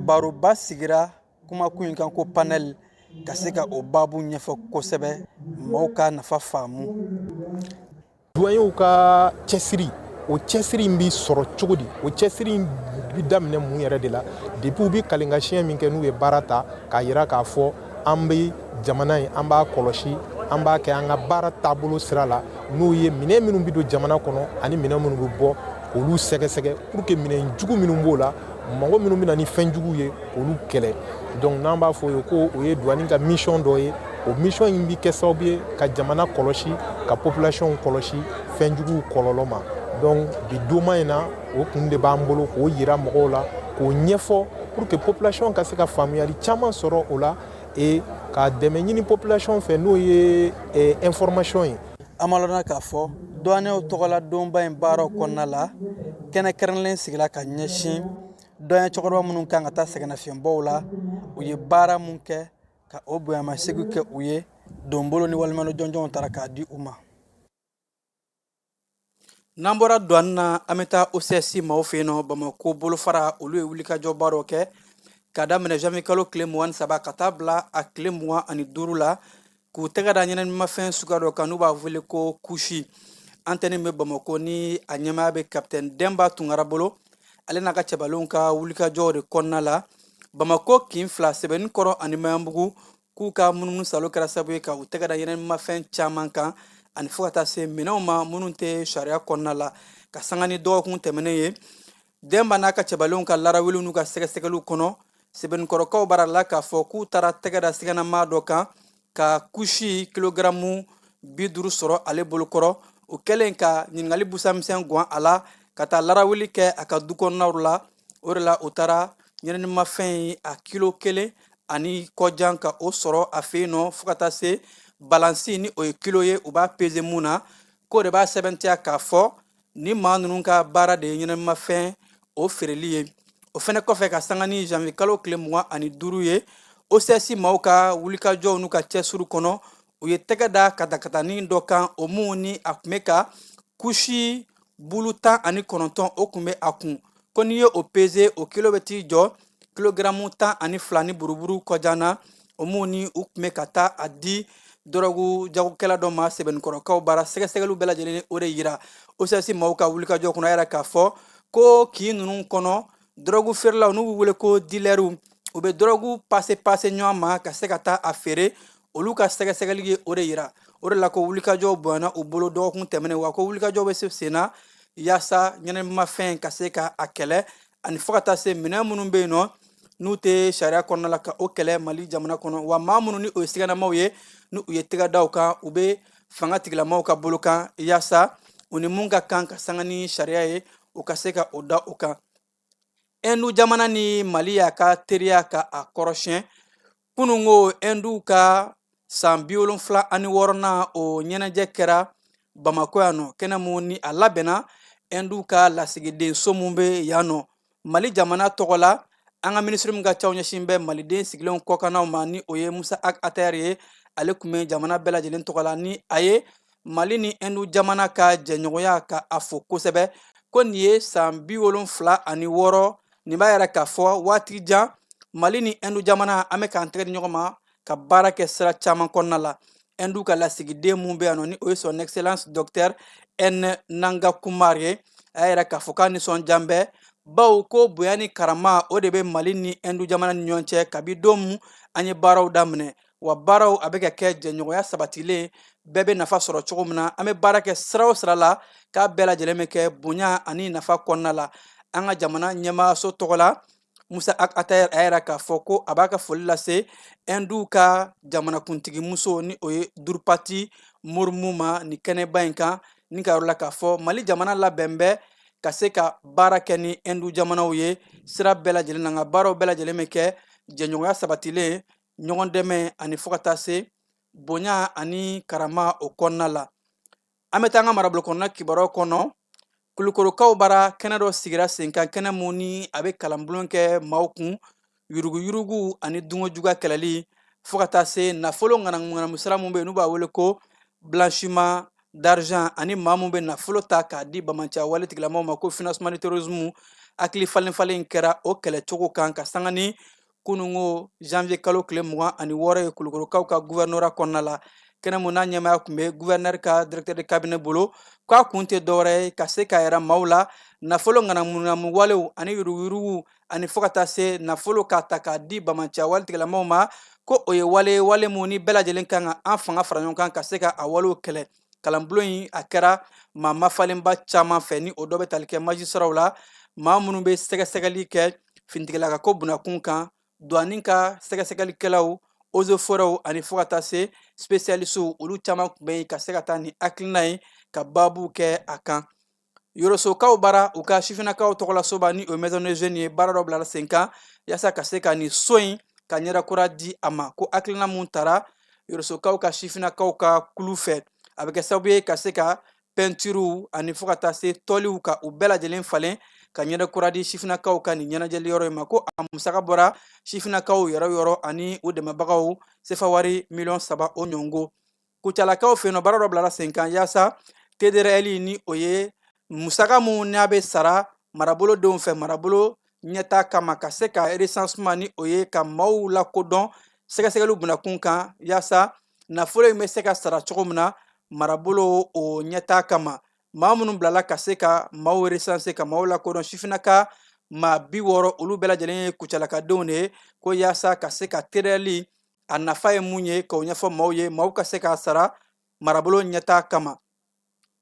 baroba sigira kumakun in kan ko panel, ka se ka o baabu ɲɛfɔ kosɛbɛ, maaw ka nafa faamu.
Douaniers ka cɛsiri, o cɛsiri in bɛ sɔrɔ cogo di? O cɛsiri in bɛ daminɛ mun yɛrɛ de la? Depuis u bɛ kalenkasiyɛn min kɛ, n'u ye baara ta k'a yira k'a fɔ an bɛ jamana in, an b'a kɔlɔsi, an b'a kɛ an ka baara taabolo sira la, n'o ye minɛn minnu bɛ don jamana kɔnɔ ani minɛn minnu bɛ bɔ, k'olu sɛgɛsɛgɛ pour que minɛn jugu minnu b'o la, mɔgɔ minnu bɛ na ni fɛn jugu ye, k'olu kɛlɛ. Donc n'an b'a fɔ o ye ko o ye douane ka mission dɔ ye. O mission in bɛ kɛ sababu ye ka jamana kɔlɔsi, ka population kɔlɔsi fɛn juguw kɔlɔlɔ ma. Donc bi donma in na, o kun de b'an bolo k'o yira mɔgɔw la, k'o ɲɛfɔ pour que population ka se ka faamuyali caman sɔrɔ o la et ka dɛmɛ ɲini population fɛ, n'o ye information ye.
An b'a lɔnna k'a fɔ douaniers tɔgɔla donba in baaraw kɔnɔna la, kɛnɛ kɛrɛnkɛrɛnlen sigila ka ɲɛsin douanier cɛkɔrɔba minnu kan ka taa sɛgɛnnafiɲɛbɔw la, u ye baara mun kɛ, ka o bonyamasegin kɛ u ye. Donbolo ni walimadɔ jɔnjɔnw taara k'a di u ma. N'an bɔra douane na, an bɛ taa OCS maaw fɛ yen nɔ Bamako bolofara. Olu ye wulikajɔba dɔ kɛ ka daminɛ janvier kalo tile 23 ka taa bila a tile 25 la, k'u tɛgɛ da ɲɛnaminimafɛn suguya dɔ kan n'u b'a wele ko kusi. Antenne bɛ Bamako ni a ɲɛmaaya bɛ capitaine Denba Tunkara bolo, ale n'a ka cɛbalenw ka wulikajɔw de kɔnɔna la Bamako kin fila, Sɛbɛnni ani Maɲanbugu, k'u ka munumunu salo kɛra sababu ye ka u tɛgɛ da ɲɛnaminimafɛn caman kan, ani fo ka taa se minɛnw ma minnu tɛ sariya kɔnɔna la. Ka sanga ni dɔgɔkun tɛmɛnen ye, Denba n'a ka cɛbalenw ka larawuliw n'u ka sɛgɛsɛgɛliw kɔnɔ, Sɛbɛnnikɔrɔkaw b'a la k'a fɔ k'u taara tɛgɛ da siganamaa dɔ kan ka kusi kilogaramu 50 sɔrɔ ale bolokɔrɔ. O kɛlen ka ɲininkali busamisɛn gan a la, ka taa larawuli kɛ a ka du kɔnɔnaw la, o de la u taara ɲɛnaminimafɛn ye a kilo kelen ani kɔjan ka o sɔrɔ a fɛ yen nɔ, fo ka taa se balansi ni o ye kilo ye, u b'a peze mun na, k'o de b'a sɛbɛntiya k'a fɔ ni maa ninnu ka baara de ye ɲɛnaminimafɛn o feereli ye. O fɛnɛ kɔfɛ, ka sanga ni janvier kalo tile 25 ye, OCS maaw ka wulikajɔw n'u ka cɛsiri kɔnɔ, u ye tɛgɛ da katakatanin dɔ kan, o mun ni a tun bɛ ka kusi bulu 19, o tun bɛ a kun. Ko n'i ye o peze, o kilo bɛ t'i jɔ kilogaramu 12 ni buruburu kɔjan na. O mun ni u tun bɛ ka taa a di dɔrɔgu jagokɛla dɔ ma Sɛbɛnnikɔrɔkaw bara. Sɛgɛsɛgɛliw bɛɛ lajɛlen o de yira. OCS maaw ka wulikajɔ kɔnɔ, a yira k'a fɔ ko kin ninnu kɔnɔ, dɔrɔgu feerelaw n'u bɛ wele ko dilɛriw, u bɛ dɔrɔgu pase pase ɲɔgɔn ma ka se ka taa a feere. Olu ka sɛgɛsɛgɛli ye o de yira. O de la ko wulikajɔw bonyana u bolo dɔgɔkun tɛmɛnen, wa ko wulikajɔw bɛ se sen na yaasa ɲɛnamimafɛn ka se ka a kɛlɛ, ani fo ka taa se minɛn minnu bɛ yen nɔ n'u tɛ sariya kɔnɔna la, ka o kɛlɛ Mali jamana kɔnɔ. Wa maa minnu ni o ye siganamaw ye, ni u ye tɛgɛ da u kan, u bɛ fanga tigilamaw ka bolo kan, yaasa u ni mun ka kan ka sanga ni sariya ye, u ka se ka o da u kan. Ɛndu jamana ni Mali y'a ka teriya ka a kɔrɔsiyɛn. Kununko, Ɛndu ka san 76nan o ɲɛnajɛ kɛra Bamakɔ yan nɔ, kɛnɛ mun ni a labɛnna Ɛndu ka lasigidenso mun bɛ yan nɔ. Mali jamana tɔgɔ la, an ka minisiri min ka caw ɲɛsin bɛ maliden sigilenw kɔkannaw ma, ni o ye Musa Ag Atayɛri ye, ale tun bɛ jamana bɛɛ lajɛlen tɔgɔ la, ni a ye Mali ni Ɛndu jamana ka jɛɲɔgɔnya ka a fo kosɛbɛ, ko nin ye san 76. Nin b'a yira k'a fɔ waati jan Mali ni Ɛndu jamana an bɛ k'an tɛgɛ di ɲɔgɔn ma ka baara kɛ sira caman kɔnɔna la. Ɛndu ka lasigiden mun bɛ yan nɔ, ni o ye Son Excellence Docteur N Nanga Kumar ye, a y'a yira k'a fɔ k'a nisɔndiya bɛ, bawo ko bonya ni karama o de bɛ Mali ni Ɛndu jamana ni ɲɔgɔn cɛ kabi don mun an ye baaraw daminɛ. Wa baaraw a bɛ ka kɛ jɛɲɔgɔnya sabatilen, bɛɛ bɛ nafa sɔrɔ cogo min na. An bɛ baara kɛ sira o sira la, k'a bɛɛ lajɛlen bɛ kɛ bonya ani nafa kɔnɔna la. An ka jamana ɲɛmaayaso tɔgɔ la, Musa Ag Atayɛr a yira k'a fɔ ko a b'a ka foli lase Ɛndu ka jamanakuntigimuso, ni o ye Drupadi Murmu ma, nin kɛnɛba in kan, ni ka yɔrɔ la k'a fɔ Mali jamana labɛn bɛ ka se ka baara kɛ ni Ɛndu jamanaw ye sira bɛɛ lajɛlen na, nka baaraw bɛɛ lajɛlen bɛ kɛ jɛɲɔgɔnya sabatilen, ɲɔgɔn dɛmɛ, ani fo ka taa se bonya ani karama o kɔnɔna la. An bɛ taa an ka marabolo kɔnɔna kibaruyaw kɔnɔ. Kulukorokaw bara, kɛnɛ dɔ sigira sen kan, kɛnɛ mun ni a bɛ kalanbulon kɛ maaw kun yuruguyurugu ani dunkojuguya kɛlɛli, fo ka taa se nafolo ŋanamuŋanamu sira mun bɛ yen n'u b'a wele ko blanchiment d'argent, ani maa mun bɛ nafolo ta k'a di bamanciya wale tigilamaw ma ko financement du terrorisme. Hakili falen falen kɛra o kɛlɛcogo kan ka sanga ni kununko janvier kalo tile 26 ye Kulukorokaw ka gouvernorat kɔnɔna la, kɛnɛ mun n'a ɲɛmaaya tun bɛ gouverneur ka directeur de cabinet bolo. K'a kun tɛ dɔwɛrɛ ye ka se k'a yira maaw la nafolo ŋanamuŋanamu walew ani yuruguyurugu, ani fo ka taa se nafolo k'a ta k'a di bamanciya wale tigilamaw ma, ko o ye wale wale mun ni bɛɛ lajɛlen kan ka an fanga fara ɲɔgɔn kan ka se ka a walew kɛlɛ. Kalanbulon in a kɛra maa mafalenba caman fɛ, ni o dɔ bɛ tali kɛ magistratw la, maa minnu bɛ sɛgɛsɛgɛli kɛ finitigila ka ko bunakun kan, douane ka sɛgɛsɛgɛlikɛlaw, eaux et forêts, ani fo ka taa se spécialistes, olu caman tun bɛ yen ka se ka taa ni hakilina ye ka baabu kɛ a kan. Yorosokaw bara, u ka sifinnakaw tɔgɔlasoba, ni o ye maison des jeunes ye, baara dɔ bilala sen kan yaasa ka se ka nin so in ka ɲɛda kura di a ma. Ko hakilina mun tara Yorosokaw ka sifinnakaw ka kulu fɛ, a bɛ kɛ sababu ye ka se ka pɛntiriw ani fo ka taa se tɔliw ka u bɛɛ lajɛlen falen ka ɲɛda kura di sifinnakaw ka nin ɲɛnajɛli yɔrɔ in ma. Ko a musaka bɔra sifinnakaw yɛrɛ yɔrɔ ani u dɛmɛbagaw, sefa wari miliyɔn 3 o ɲɔgɔnko. Kucalakaw fɛ yen nɔ, baara dɔ bilala sen kan yaasa TDRL, ni o ye musaka mun n'a bɛ sara marabolo denw fɛ marabolo ɲɛtaa kama, ka se ka recensement, ni o ye ka maaw lakodɔn sɛgɛsɛgɛliw bunakun kan, yaasa nafolo in bɛ se ka sara cogo min na marabolo o ɲɛtaa kama. Maa minnu bilala ka se ka maaw recenser, ka maaw lakodɔn, sifinnaka maa 60, olu bɛɛ lajɛlen ye kucalakadenw de ye, ko yaasa ka se ka TDRL a nafa ye mun ye k'o ɲɛfɔ maaw ye, maaw ka se k'a sara marabolo ɲɛtaa kama.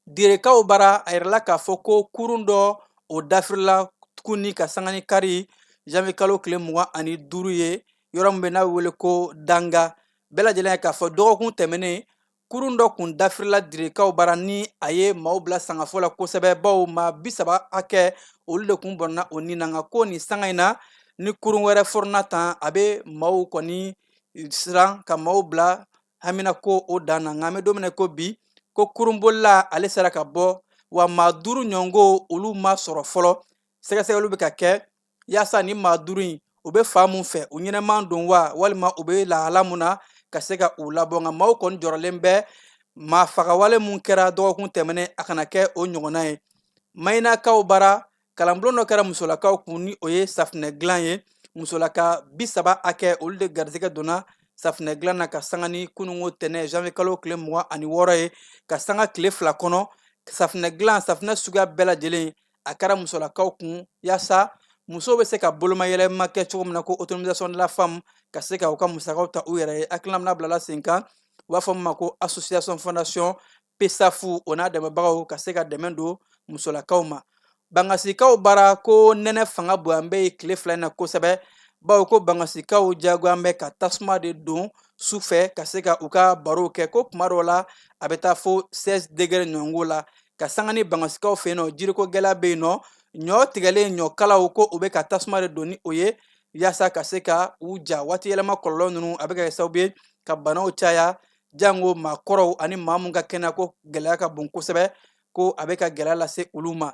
Direkaw bara, a yirala k'a fɔ ko kurun dɔ o dafirila tuguni ka sanga ni kari janvier kalo tile 25 ye, yɔrɔ min bɛ n'a bɛ wele ko Danga. Bɛɛ lajɛlen ye k'a fɔ dɔgɔkun tɛmɛnen, kurun dɔ kun dafirila Direkaw bara, ni a ye maaw bila sangafo la kosɛbɛ, bawo maa 30 hakɛ olu de kun bɔnna o ni na. Nka ko nin sanga in na, ni kurun wɛrɛ forona tan, a bɛ maaw kɔni siran ka maaw bila hamina ko o dan na. Nka an bɛ don min na ko bi, ko kurunbolila ale sera ka bɔ, wa maa 5 ɲɔgɔnko olu ma sɔrɔ fɔlɔ. Sɛgɛsɛgɛliw bɛ ka kɛ yaasa ni maa 5 in, u bɛ fan mun fɛ, u ɲɛnɛman don wa, walima u bɛ lahala mun na, ka se ka u labɔ. Nka maaw kɔni jɔrɔlen bɛ maa fagawale mun kɛra dɔgɔkun tɛmɛnen, a kana kɛ o ɲɔgɔnna ye. Mayinakaw bara, kalanbulon dɔ kɛra musolakaw kun, ni o ye safunɛ dilan ye. Musolaka 30 hakɛ, olu de garisɛgɛ donna safunɛ dilan na ka sanga ni kununko tɛnɛ janvier kalo tile 26 ye. Ka sanga tile 2 kɔnɔ, safunɛ dilan, safunɛ suguya bɛɛ lajɛlen, a kɛra musolakaw kun, yaasa musow bɛ se ka bolomayɛlɛma kɛ cogo min na, ko autonomisation de la femme, ka se ka u ka musakaw ta u yɛrɛ ye. Hakilina min bilala sen kan, u b'a fɔ min ma ko association fondation pesafu, o n'a dɛmɛbagaw, ka se ka dɛmɛ don musolakaw ma. Bangasikaw bara, ko nɛnɛ fanga bonya bɛ yen tile 2 in na kosɛbɛ, bawo ko bangasikaw jagoya bɛ ka tasuma de don su fɛ ka se ka u ka barow kɛ, ko kuma dɔw la a bɛ taa fo 16 degré ɲɔgɔnko la. Ka sanga ni bangasikaw fɛ yen nɔ, jiriko gɛlɛya bɛ yen nɔ, ɲɔ tigɛlen, ɲɔkalaw, ko u bɛ ka tasuma de don ni o ye yaasa ka se ka u ja. Waati yɛlɛma kɔlɔlɔ ninnu, a bɛ ka kɛ sababu ye ka banaw caya, jango maakɔrɔw ani maa mun ka kɛnɛya ko gɛlɛya ka bon kosɛbɛ, ko a bɛ ka gɛlɛya lase olu ma.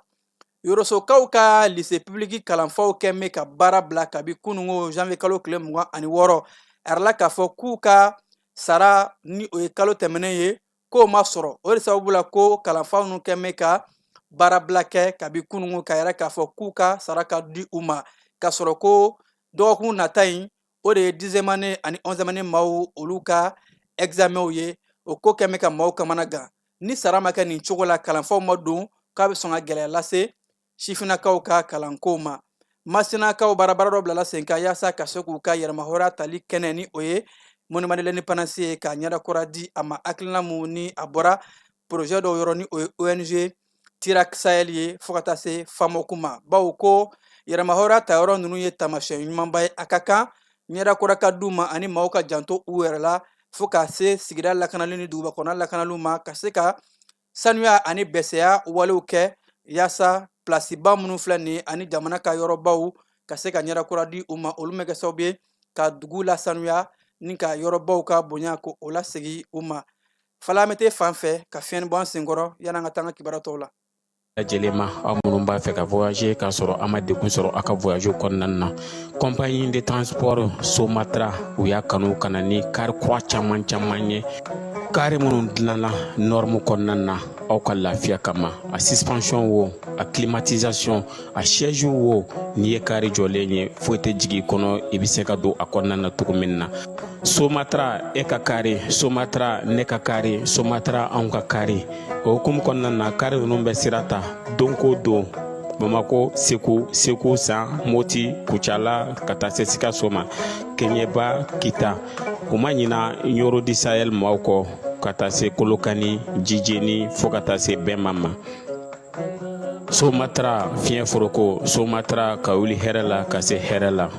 Yorosokaw ka lycée public kalanfaw kɛ bɛ ka baara bila kabi kununko janvier kalo tile 26. A yirala k'a fɔ k'u ka sara, ni o ye kalo tɛmɛnen ye, k'o ma sɔrɔ. O de sababu la ko kalanfaw ninnu kɛ bɛ ka baarabila kɛ kabi kununko, k'a yira k'a fɔ k'u ka sara ka di u ma, k'a sɔrɔ ko dɔgɔkun nata in, o de ye 10e année ani 11e année maaw, olu ka examenw ye. O ko kɛ bɛ ka maaw kamana gan. Ni sara ma kɛ nin cogo la, kalanfaw ma don, k'a bɛ sɔn ka gɛlɛya lase sifinnakaw ka kalankow ma. Masinakaw baara, baara dɔ bilala sen kan yaasa ka se k'u ka yɛrɛmahɔrɔnya tali kɛnɛ, ni o ye monument de l'indépendance ye, ka ɲɛda kura di a ma. Hakilina mun ni a bɔra projet dɔw yɔrɔ, ni o ye ONG Tirak Sahel ye, fo ka taa se FAMOC ma, bawo ko yɛrɛmahɔrɔnya tayɔrɔ ninnu ye taamasiyɛn ɲumanba ye. A ka kan ɲɛda kura ka d'u ma, ani maaw ka janto u yɛrɛ la, fo ka se sigida lakanali ni duguba kɔnɔ lakanaliw ma, ka se ka sanuya ani bɛsɛya walew kɛ, yaasa pilasiba minnu filɛ nin ye ani jamana ka yɔrɔbaw ka se ka ɲɛda kura di u ma. Olu bɛ kɛ sababu ye ka dugu lasanuya ni ka yɔrɔbaw ka bonya ko o lasegin u ma. Falamete fan fɛ ka fiɲɛ bɔ an senkɔrɔ yan'an ka taa an ka kibaruya tɔw la.
Lajɛlen ma, aw minnu b'a fɛ ka voyager k'a sɔrɔ a ma degun sɔrɔ aw ka voyage kɔnɔna na, compagnie de transport Somatra, u y'a kanu ka na ni kari kura caman caman ye, kari minnu dilanna norme kɔnɔna na aw ka lafiya kama. A suspension wo, a climatisation, a siège wo, n'i ye kari jɔlen ye, foyi tɛ jigin i kɔnɔ, i bɛ se ka don a kɔnɔna na cogo min na. Somatra, e ka kari Somatra, ne ka kari Somatra, anw ka kari. O hukumu kɔnɔna na, kari ninnu bɛ sira ta don ko don Bamako, Segu, Segu San, Moti, Kucala, ka taa se Sikaso ma, Kɛɲɛba, Kita. U ma ɲina Ɲoro du Sahel maaw kɔ, ka taa se Kolokani, Jijeni, fo ka taa se Bɛnma ma. Somatra, fiɲɛ foroko Somatra, ka wuli hɛrɛ la ka se hɛrɛ la.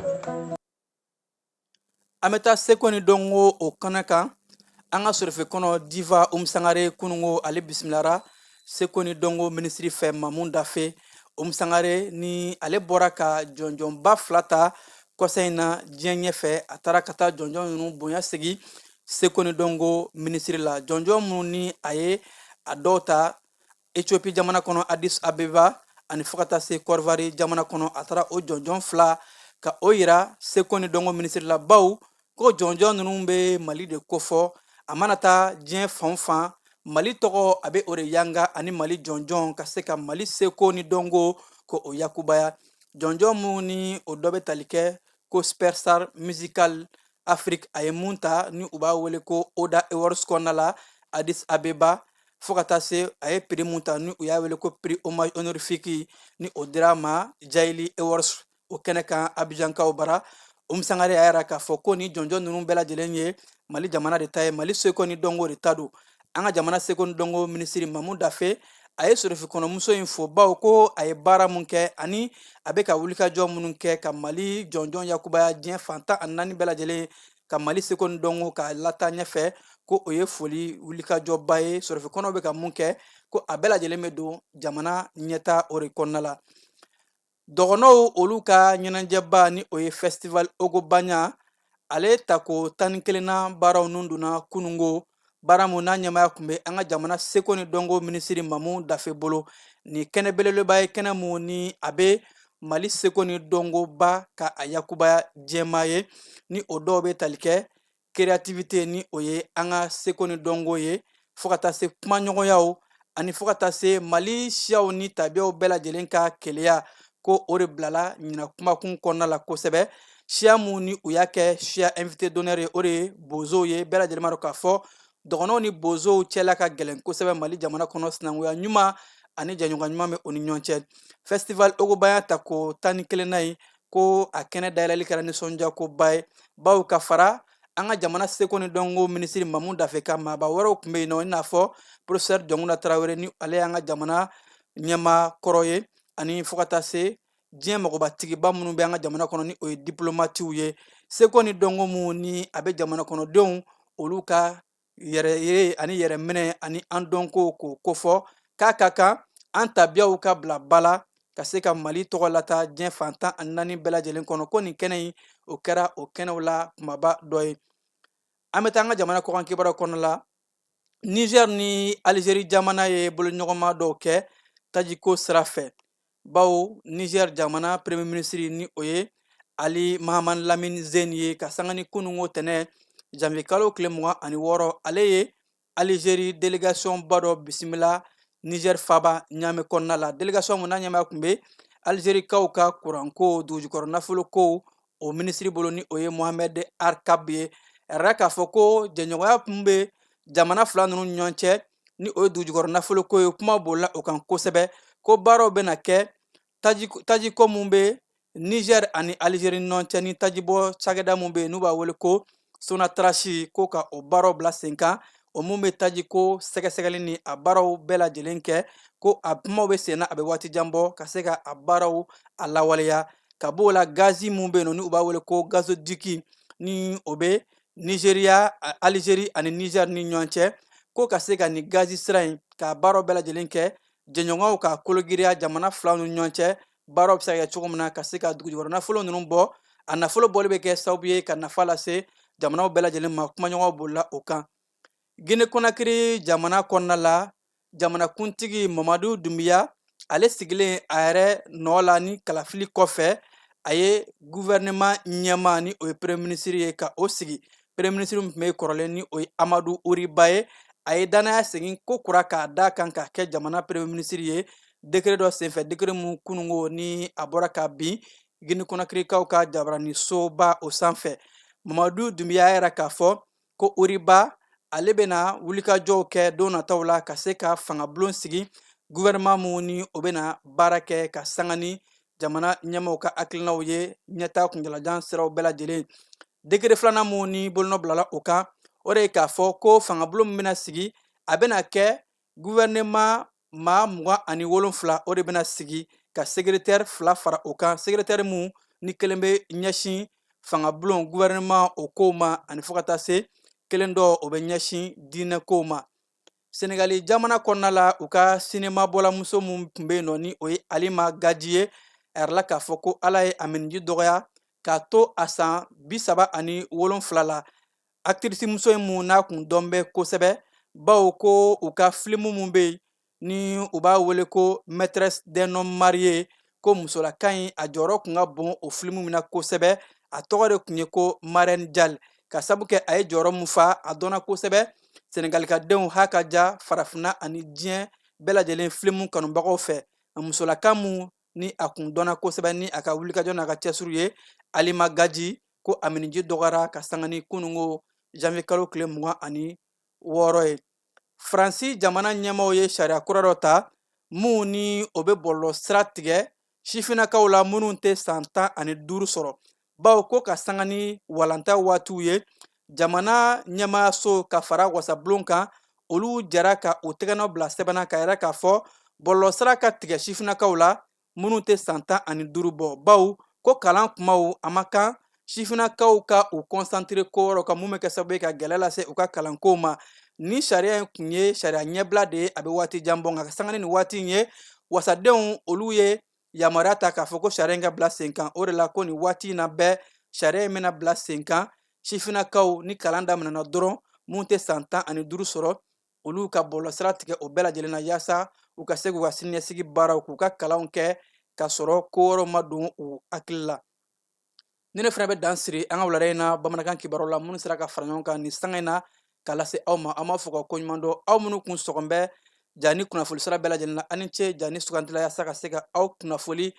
An bɛ taa seko ni dɔnko o kɛnɛ kan. An ka sorofe kɔnɔ diva Umu Sangare, kununko ale bisimilara seko ni dɔnko minisiri fɛ, Mamu Dafe. Umu Sangare ni ale bɔra ka jɔnjɔnba 2 ta kɔsa in na diɲɛ ɲɛfɛ. A taara ka taa jɔnjɔn ninnu bonya segi seko ni dɔnko minisiri la. Jɔnjɔn minnu ni a ye a dɔw ta Ethiopie jamana kɔnɔ, Addis Abeba, ani fo ka taa se Côte jamana kɔnɔ, a taara o jɔnjɔn 2 ka o yira seko ni dɔnko minisiri la, bawo ko jɔnjɔn ninnu bɛ Mali de kofɔ. A mana taa diɲɛ fan o fan, Mali tɔgɔ a bɛ o de yanga, ani Mali jɔnjɔn, ka se ka Mali seko ni dɔnko ko o yakubaya. Jɔnjɔn minnu ni o dɔ bɛ tali kɛ ko Superstar Musical Afrique, a ye mun ta ni u b'a wele ko Oda Awards kɔnɔna la Addis Abeba, fo ka taa se a ye prix mun ta ni u y'a wele ko prix hommage honorifique, ni o dira a ma Jayili Awards o kɛnɛ kan Abidjankaw bara. Umu Sangare y'a yira k'a fɔ ko ni jɔnjɔn ninnu bɛɛ lajɛlen ye Mali jamana de ta ye, Mali seko ni dɔnko de ta don. An ka jamana seko ni dɔnko minisiri Mamu Dafe, a ye sorofi kɔnɔmuso in fo, bawo ko a ye baara mun kɛ ani a bɛ ka wulikajɔ minnu kɛ ka Mali jɔnjɔn yakubaya diɲɛ fan 14 bɛɛ lajɛlen, ka Mali seko ni dɔnko ka lataa ɲɛfɛ, ko o ye foli wulikajɔba ye. Sorofi kɔnɔw bɛ ka mun kɛ, ko a bɛɛ lajɛlen bɛ don jamana ɲɛta o de kɔnɔna la. Dɔgɔnɔw olu ka ɲɛnajɛba, ni o ye festival Ogobanya, ale tako 11nan baaraw nun donna kunungo. Baara mun n'a ɲɛmaaya tun bɛ an ka jamana seko ni dɔnko minisiri Mamu Dafe bolo. Ni kɛnɛ belebeleba ye, kɛnɛ mun ni a bɛ Mali seko ni dɔnkoba ka a yakubaya jɛma ye, ni o dɔw bɛ tali kɛ créativité, ni o ye an ka seko ni dɔnko ye, fo ka taa se kumaɲɔgɔnyaw ani fo ka taa se Mali siyaw ni tabiyaw bɛɛ lajɛlen ka keleya, ko o de bilala ɲina kumakun kɔnɔna la kosɛbɛ. Siya mun ni u y'a kɛ siya invité d'honneur ye, o de ye bozow ye. Bɛɛ lajɛlen b'a dɔn k'a fɔ dɔgɔnɔw ni bozow cɛla ka gɛlɛn kosɛbɛ Mali jamana kɔnɔ. Sinankunya ɲuman ani jɛɲɔgɔn ɲuman bɛ u ni ɲɔgɔn cɛ. Festival Ogobaya tako 11nan ye, ko a kɛnɛ dayɛlɛli kɛra nisɔndiyakoba ye, bawo ka fara an ka jamana seko ni dɔnko minisiri Mamu Dafe kan, maaba wɛrɛw tun bɛ yen nɔ, i n'a fɔ professeur Jɔnkunda Tarawele, ni ale y'an ka jamana ɲɛmaa kɔrɔ ye, ani fo ka taa se diɲɛ mɔgɔbatigiba minnu bɛ an ka jamana kɔnɔ, ni o ye diplomatiw ye. Seko ni dɔnko mun ni a bɛ jamana kɔnɔdenw olu ka yɛrɛ ye ani yɛrɛ minɛ ani an dɔnko k'o kofɔ, k'a ka kan an tabiyaw ka bila ba la ka se ka Mali tɔgɔ lata diɲɛ fan 14 bɛɛ lajɛlen kɔnɔ, ko nin kɛnɛ in, o kɛra o kɛnɛw la kumaba dɔ ye. An bɛ taa an ka jamana kɔkan kibaruyaw kɔnɔ la. Niger ni Algérie jamana ye boloɲɔgɔnma dɔw kɛ tajiko sira fɛ, bawo Niger jamana premier ministre, ni o ye Ali Mahaman Lamine Zeine ye, ka sanga ni kununko tɛnɛ janvier kalo tile 26, ale ye Algérie délégation ba dɔ bisimila Niger faba Ɲame kɔnɔna la. Délégation mun n'a ɲɛmaa tun bɛ Algériekaw ka kuranko, dugujukɔrɔ nafolo kow o minisiri bolo, ni o ye Mohamed Arkab ye, a yɛrɛ k'a fɔ ko jɛɲɔgɔnya tun bɛ jamana fila ninnu ɲɔgɔn cɛ, ni o ye dugujukɔrɔ nafolo ko ye. Kuma bolila o kan kosɛbɛ, ko baaraw bɛna kɛ tajiko mun bɛ Niger ani Algérie ɲɔgɔn cɛ, ni tajibɔ cakɛda mun bɛ yen n'u b'a wele ko Sonatrach, ko ka o baaraw bila sen kan, o mun bɛ tajiko sɛgɛsɛgɛli ni a baaraw bɛɛ lajɛlen kɛ, ko a kumaw bɛ sen na, a bɛ waati jan bɔ ka se ka a baaraw a lawaleya. Ka b'o la, gazi mun bɛ yen nɔ, ni u b'a wele ko gazoduc, ni o bɛ Nigeria, Algérie ani Niger ni ɲɔgɔn cɛ, ko ka se ka nin gazi sira in ka baaraw bɛɛ lajɛlen kɛ, jɛɲɔgɔnw ka kologiriya jamana filaw ni ɲɔgɔn cɛ, baaraw bɛ se ka kɛ cogo min na ka se ka dugujukɔrɔ nafolo ninnu bɔ. A nafolo bɔli bɛ kɛ sababu ye ka nafa lase jamanaw bɛɛ lajɛlen ma. Kumaɲɔgɔnw bolila o kan. Guinée Conakry jamana kɔnɔna la, jamanakuntigi Mamadu Dunbiya, ale sigilen a yɛrɛ nɔ la ni kalafili kɔfɛ, a ye gouvernement ɲɛmaa, ni o ye premier ministre ye, ka o sigi. Premier ministre min tun bɛ kɔrɔlen, ni o ye Amadu Ori Ba ye, a ye danaya segin ko kura k'a da kan k'a kɛ jamana premier ministre ye décret dɔ senfɛ, décret mun kunungo ni a bɔra ka bin Guinée Conakrykaw ka jabaranisoba o sanfɛ. Mamadu Dunbiya yɛrɛ k'a fɔ ko Ori Ba, ale bɛna wulikajɔw kɛ don nataw la ka se ka fangabulon sigi, gouvernement mun ni o bɛna baara kɛ ka sanga ni jamana ɲɛmaaw ka hakilinaw ye ɲɛtaa kuntaalajan siraw bɛɛ lajɛlen. Décret filanan mun ni bolonɔ bilala o kan, o de ye k'a fɔ ko fangabulon min bɛna sigi, a bɛna kɛ gouvernement maa 27, o de bɛna sigi, ka secrétaire fila fara o kan, secrétaire mun ni kelen bɛ ɲɛsin fangabulon gouvernement o kow ma, ani fo ka taa se kelen dɔ o bɛ ɲɛsin diinɛ kow ma. Senegali jamana kɔnɔna la, u ka sinema bɔlamuso mun tun bɛ yen nɔ, ni o ye Alima Gaji ye, a yɛrɛla k'a fɔ ko Ala ye a minniji dɔgɔya k'a to a san 37 la. Actrice muso in mun n'a kun dɔn bɛ kosɛbɛ, bawo ko u ka filimu mun bɛ yen ni u b'a wele ko Maîtresse d'un homme marié, ko musolaka in a jɔyɔrɔ kun ka bon o filimu min na kosɛbɛ, a tɔgɔ de tun ye ko Marème Dial. Ka sabu kɛ a ye jɔyɔrɔ mun fa, a dɔnna kosɛbɛ Senegalikadenw ha ka ja farafinna ani diɲɛ bɛɛ lajɛlen filimu kanubagaw fɛ. Musolaka mun ni a kun dɔnna kosɛbɛ ni a ka wulikajɔ n'a ka cɛsiri ye, Alima Gaji, ko a minniji dɔgɔyara ka sanga ni kunungo janvier kalo tile 26 ye. Faransi jamana ɲɛmaaw ye sariya kura dɔ ta mun ni o bɛ bɔlɔlɔ sira tigɛ sifinnakaw la minnu tɛ san 15 sɔrɔ, bawo ko ka sanga ni walanta waatiw ye, jamana ɲɛmaayaso ka fara wasabulon kan, olu jɛra ka u tɛgɛnɔ bila sɛbɛn na ka yɛrɛ k'a fɔ bɔlɔlɔ sira ka tigɛ sifinnakaw la minnu tɛ san 15 bɔ, bawo ko kalan kumaw a ma kan sifinnakaw ka u concentré ko wɛrɛw kan mun bɛ kɛ sababu ye ka gɛlɛya lase u ka kalankow ma. Ni sariya in kun ye sariya ɲɛbila de ye, a bɛ waati jan bɔ, nka ka sanga ni nin waati in ye, wasadenw olu ye yamaruya ta k'a fɔ ko sariya in ka bila sen kan. O de la ko nin waati in na bɛɛ sariya in bɛna bila sen kan, sifinnakaw ni kalan daminɛna dɔrɔn mun tɛ san 15 sɔrɔ, olu ka bɔlɔlɔsira tigɛ o bɛɛ lajɛlen na, yaasa u ka se k'u ka siniɲɛsigi baaraw k'u ka kalanw kɛ. k'a sɔrɔ ko wɛrɛw ma don u hakili la. Ni ne fana bɛ dan siri an ka wulada in na bamanankan kibaru la minnu sera ka fara ɲɔgɔn kan nin sanga in na k'a lase aw ma. An b'a fɔ ka koɲuman dɔn aw minnu kun sɔgɔn bɛ ja ni kunnafoni sira bɛɛ lajɛlen na. Aw ni ce ja ni sugandila yaasa ka se ka aw kunnafoni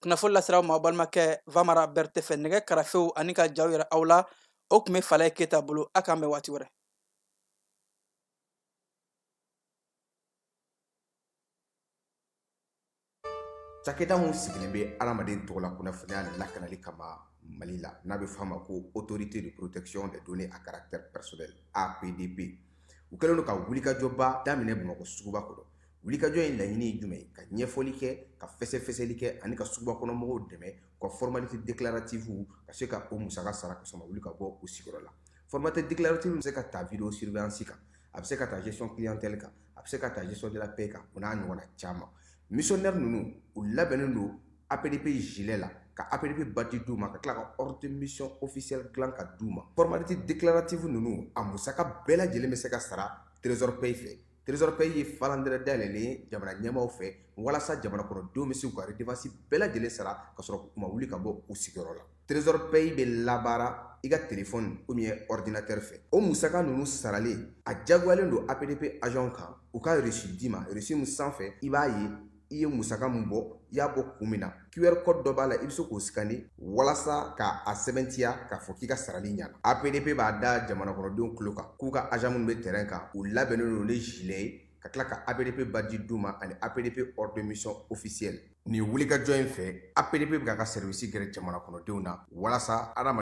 kunnafoni lasera aw ma aw balimakɛ Vamara Berete fɛ. Nɛgɛ karafew ani ka jaw yira aw la, o tun bɛ Falaye Keyita bolo. A k'an bɛn waati wɛrɛ.
Cakɛda min sigilen bɛ adamaden tɔgɔla kunnafoniya lakanali kama Mali la, n'a bɛ f'a ma ko Autorité de protection des données à caractère personnel, APDP, u kɛlen don ka wulikajɔba daminɛ Bamakɔ suguba kɔnɔ. Wulikajɔ in laɲini ye jumɛn ye? Ka ɲɛfɔli kɛ, ka fɛsɛfɛsɛli kɛ ani ka suguba kɔnɔ mɔgɔw dɛmɛ u ka formalité déclarative ka se ka o musaka sara ka sɔrɔ ma wuli ka bɔ u sigiyɔrɔ la. Formalité déclarative bɛ se ka ta vidéo surveillance kan, a bɛ se ka ta gestion clientèle kan, a bɛ se ka ta gestion de la paie kan, o n'a ɲɔgɔnna caman. Missionnaire ninnu, u labɛnnen don APDP gilet la, ka APDP badge d'u ma, ka tila ka ordre de mission officiel dilan ka d'u ma. Formalité déclarative ninnu, a musaka bɛɛ lajɛlen bɛ se ka sara Trésor Pay fɛ. Trésor Pay ye falandɛrɛ dayɛlɛlen ye jamana ɲɛmaaw fɛ walasa jamana kɔnɔdenw bɛ se k'u ka redevance bɛɛ lajɛlen sara ka sɔrɔ u ma wuli ka bɔ u sigiyɔrɔ la. Trésor Pay bɛ labaara i ka telefɔni ou bien ordinateur fɛ. O musaka ninnu saralen, a jagoyalen don APDP agent kan u ka reçu d'i ma, reçu min sanfɛ i b'a ye i ye musaka min bɔ, i y'a bɔ kun min na. QR code dɔ b'a la, i bɛ se k'o scanner walasa ka a sɛbɛntiya k'a fɔ k'i ka sarali ɲana. APDP b'a da jamana kɔnɔdenw tulo kan k'u ka agent minnu bɛ terrain kan, u labɛnnen don ni gilet ye, ka tila ka APDP badge d'u ma ani APDP ordre de mission officiel. Nin wulikajɔ in fɛ, APDP bɛ k'a ka service gɛrɛ jamana kɔnɔdenw na walasa adama